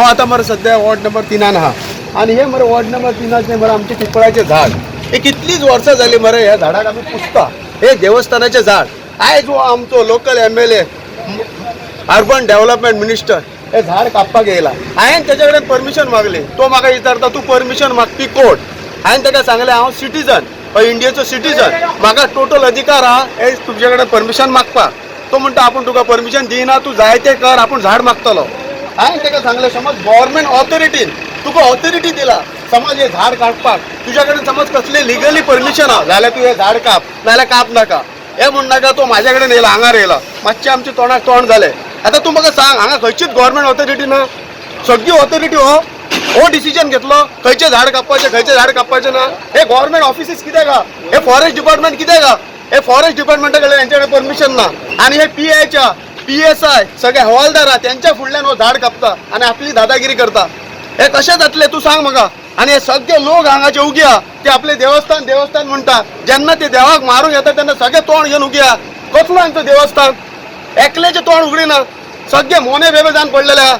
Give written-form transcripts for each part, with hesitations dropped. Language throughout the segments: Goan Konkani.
हांव आतां मरे सद्या वॉर्ड नंबर 3 आहा आनी हे मरे वॉर्ड नंबर 3 मरे आमचे पिपळाचें झाड हे कितलीच वर्सां जाली मरे ह्या झाडाक आमी पुजता. हे देवस्थानाचें झाड. आयज हो आमचो local MLA, urban development minister हे झाड कापपाक येयला. हांवें तेच्या कडेन परमिशन मागली. तो म्हाका विचारता, तूं परमिशन मागपी कोण? हांवें ताका सांगलें, हांव सिटीजन, इंडियेचो सिटीजन, म्हाका टोटल अधिकार आहा हे तुमचे कडेन परमिशन मागपाक. तो म्हणटा, आपूण तुका परमिशन दिना, तूं जाय तें कर, आपूण झाड मागतलो. हांवें ताका सांगलें, समज गव्हर्मेंट ऑथॉरिटीन तुका ऑथॉरिटी दिला समज हे झाड काडपाक, तुज्या कडेन समज कसले लिगली परमिशन आहा जाल्यार तूं हें झाड काप, नाजाल्यार काप नाका. हे म्हणनाका, तो म्हाज्या कडेन येयला, हांगार येयला, मातशें आमचें तोंडाक तोंड जालें. आतां तूं म्हाका सांग, हांगा खंयचीच गव्हर्मेंट ऑथॉरिटी ना? सगळी ऑथॉरिटी हो हो डिसिजन घेतलो खंयचें झाड कापपाचें, खंयचें झाड कापपाचें ना. हे गव्हर्मेंट ऑफिसीस कित्याक आहा? हे फॉरेस्ट डिपार्टमेंट कित्याक आहा? हे फॉरेस्ट डिपार्टमेंटा कडेन हेंच्या कडेन परमिशन ना आनी हे पीआयच्या, पीएसआय, सगळे हवालदार आहा, तेंच्या फुडल्यान हो झाड कापता आनी आपली दादागिरी करता. हे कशें जातलें, तूं सांग म्हाका. आनी हे सगळे लोक हांगाचे उगी आहा, ते आपले देवस्थान देवस्थान म्हणटा. जेन्ना ते देवाक मारूंक येता तेन्ना सगळे तोंड घेवन उगी आहा. कसलो हांचो देवस्थान? एकल्याचें तोंड उगडिना, सगळे मोने बेबे जावन पडलेले आहा.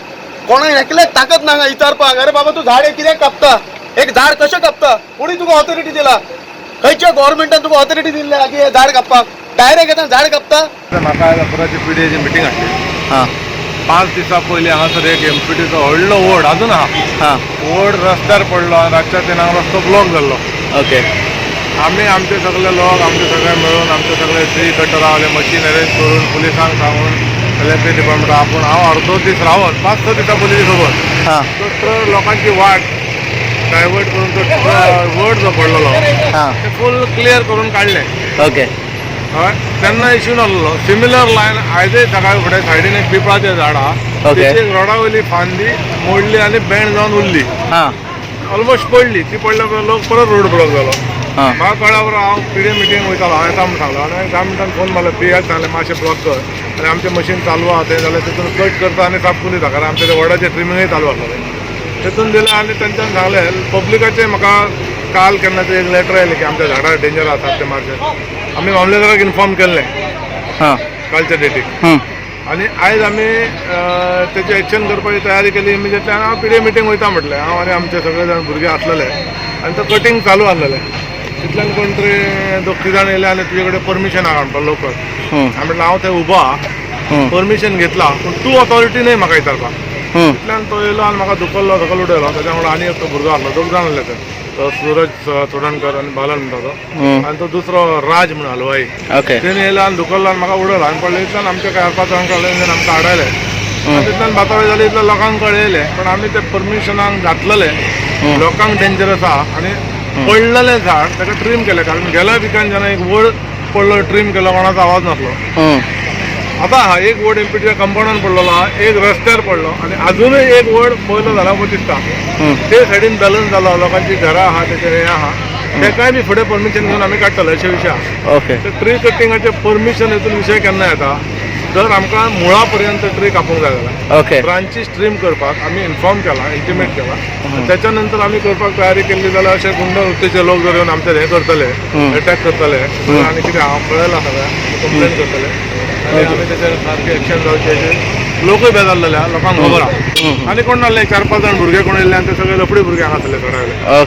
कोणाक एकल्याक ताकद ना हांगा विचारपाक, अरे बाबा, तूं झाड हे कित्याक कापता? एक झाड कशें कापता? कोणी तुका ऑथॉरिटी दिला? खंयच्या गव्हर्मेंटान तुका ऑथॉरिटी दिल्ली आहा की हे झाड कापपाक? डायरेक्ट येता, झाड कापता. म्हाका आयज अकराची पीडीएची मिटींग आसली. 5 दिसां पयलीं हांगासर एक एमपीटीचो व्हडलो वड अजून आहा. वड रस्त्यार पडलो आनी रातच्या 3 रस्तो ब्लॉक जाल्लो. आमी आमचे सगळे लोक, आमचे सगळे मेळून, आमचे सगळे ट्री कटर आसले, मशीन अरेंज करून, पुलिसांक सांगून, इलेक्ट्रीक डिपार्टमेंट आपूण हांव अर्दो दीस रावन, 5-6 दिसां पयलीं खबर, तो ट्रक लोकांची वाट डायवर्ट करून तो वड जो पडलेलो ते फूल क्लियर करून काडले. हय, तेन्ना इश्यू नासलो. सिमिलर लायन आयजय सकाळी फुडें सायडीन एक पिपळाचें झाड आहा. तेची एक रोडा वयली फांदी मोडली आनी बेंड जावन उरली. ऑलमोस्ट पडली ती. पडल्या उपरांत लोक परत रोड ब्लॉक जालो. म्हाका कळ्ळ्या उपरांत हांव पीडीए मिटींग वयतालो, हांवें येता म्हूण सांगलो आनी 10 मिनटान फोन मारलो. पीआक सांगलें, मातशें ब्लॉक कर आनी आमचें मशीन चालू आहा तें जाल्यार तितून कट करता आनी साफ करून दिता, कारण आमचें तें वडाचें ट्रिमिंगय चालू आसलेलें. तितून दिलें आनी तेंच्यान सांगलें पब्लिकाचें. म्हाका काल केन्ना तरी एक लेटर आयलें की आमच्या झाडार डेंजर आसात ते मारचे. आमी मामलेदाराक इन्फॉर्म केल्लें कालच्या डेटीक आनी आयज आमी तेची एक्शन करपाची तयारी केली इमिजिएटली. आनी हांव पीडीए मिटींग वयता म्हटलें. हांव आनी आमचे सगळे जाण भुरगे आसलेले आनी तो कटींग चालू आसलेलें. तितल्यान कोण तरी दोग तीग जाण येयले आनी तुजे कडेन परमिशन आहा म्हणटा लोकल. हांवें म्हटलें, हांव थंय उबो आहा, परमिशन घेतला, पूण तूं ऑथॉरिटी न्हय म्हाका विचारपाक. तितल्यान तो येयलो आनी म्हाका धुकल्लो, सकयल उडयलो. ताच्या वांगडा आनी एक तो भुरगो आसलो, दोग जाण आसले ते. तो सुरज चोडणकर आनी बालन म्हणटा तो आनी तो दुसरो राज म्हणून हलवाई. तेणी येयलो आनी धुकल्लो आनी म्हाका उडयलो आनी पडले. इतल्यान आमच्या 4-5 जाणांक कळ्ळें, आमकां आडायले आनी तितल्यान बातावे जाली. इतल्या लोकांक कळयलें, पण आमी ते परमिशनाक घातलेले. लोकांक डेंजरस आहा आनी पडलेलें झाड ताका ट्रीम केलें, कारण गेल्या विकान जेन्ना एक वड पडलो, ट्रीम केलो, कोणाचो आवाज नासलो. आतां हा एक वड एमपीटीच्या कंपाऊंडान पडलेलो आहा, एक रस्त्यार पडलो आनी अजूनय एक वड पयलो जाला पळय दिसता. ते सायडीन बॅलन्स जालो, लोकांची घरां आहा, तेचेर हें आहा, तेकाय बी फुडें परमिशन घेवन आमी काडटले अशे विशय आहा. तर ट्री कटिंगाचे परमिशन हितून विशय केन्ना येता, जर आमकां मुळा पर्यंत ट्री कापूंक जाय जाल्यार. ब्रांचीस ट्रीम करपाक आमी इन्फॉर्म केला, इंटिमेट केला. त्याच्या नंतर आमी करपाक तयारी केल्ली जाल्यार अशे गुंड वृत्तीचे लोक जर येवन आमचेर हें करतले, अटॅक करतले आनी कितें हांव पळयलां सगळें, कंप्लेन करतले आनी आमी तेचेर सारकें एक्शन जावचें अशें. लोकूय बेजारलेले आहा, लोकांक खबर आहा. आनी कोण नासले, 4-5 जाण भुरगे कोण येयल्ले आनी ते सगळे लफडी भुरगे हांगासरले चडायले.